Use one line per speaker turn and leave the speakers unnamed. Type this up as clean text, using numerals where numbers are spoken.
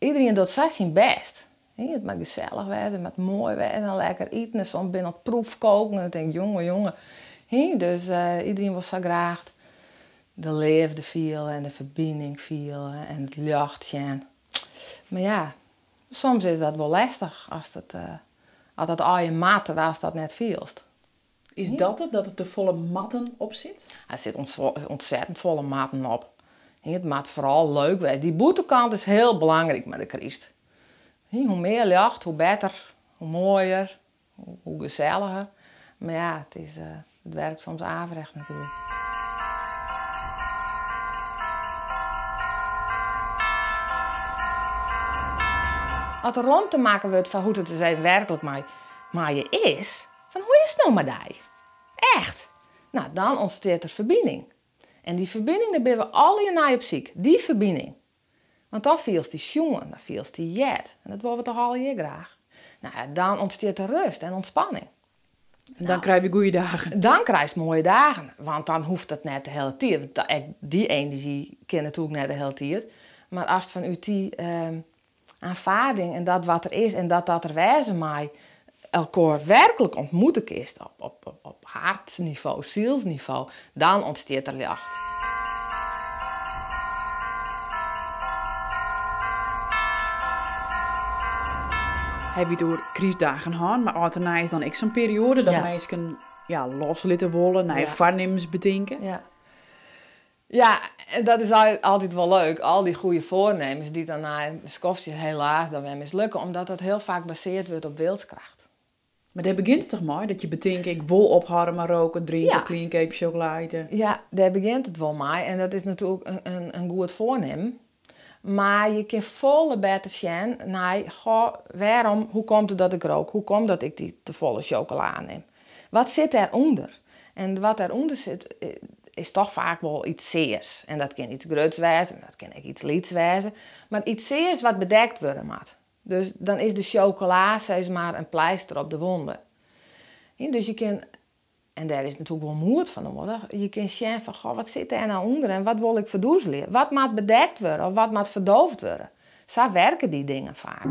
Iderien docht sa syn bêst. It moat gesellich wêze, it moat moai wêze en lekker iten. En soms binne it proefkoken en dan tink ik, jonge, jonge. Dus iderien wol sa graach de leafde fiele en de ferbining fiele en it ljocht sjen. Mar ja, soms is dat wol lestich as dat allegear moat terwylst dat net fielst.
Is dat it, dat der te folle moatten op sit?
Der sit ontzettend folle moatten op. It moat foaral leuk wêze. Dy bûtenkant is hiel belangryk mei de kryst. Hoe mear ljocht, hoe better, hoe moaier, hoe geselliger. Mar ja, it werkt soms averechts natuerlik. As der romte makke wurdt foar hoe't it dus even werklik mei je is, fan hoe is it no mei dy? Echt? No, dan ûntstiet der ferbining. En dy ferbining, dêr binne we allegear nei op syk. Dy ferbining. Want dan fielst dy sjoen, dan fielst dy heard. En dat wolle we toch allegear graach. No ja, dan ûntstiet der rêst en ûntspanning.
En dan krije we goede dagen.
Dan krijst moaie dagen, want dan hoecht it net de hiele tiid. Want ek dy enerzjy kin natuerlik net de hiele tiid. Mar ast fanút dy aanvaarding en dat wat der is en dat dat der wêze mei, elkoar werklik ontmoete kinst op hartnivo, sielsnivo, dan ûntstiet der ljocht.
Hawwe we it oer krystdagen hân, mar âld en nij is dan ek sa'n perioade dat minsken, ja, loslitte wolle, nije foarnimmens betinke.
Ja. Ja, en dat is altyd wol leuk. Al dy goede foarnimmens dy't dan nei in skoftsje helaas dan wer mislukke, omdat dat hiel faak basearre wurdt op wilskracht.
Mar dêr begjint it toch mei, dat je betinke, ik wol ophâlde mei roken, drinken, klean keapje, chocola ite.
Ja, dêr begjint it wol mei. En dat is natuerlik in goed foarnimmen. Mar je kinne folle better sjen nei, goh, wêrom, hoe komt it dat ik rook? Hoe komt dat ik dy tefolle chocola nim? Wat sit dêrûnder? En wat dêrûnder sit, is toch faak wol yts sears. En dat kin yts gruts wêze, mar dat kin ek yts lyts wêze. Mar yts sears wat bedekt wurde moat. Dus dan is de chocola, sis mar, in pleister op de wonde. Ja, dus je kin, en dêr is natuerlik wol moed foar nedich, je kin sjen fan, goh, wat sit dêr nou ûnder en wat wol ik ferdoezelje? Wat moat bedekt wurde of wat moat ferdoofd wurde? Sa werke dy dingen faak.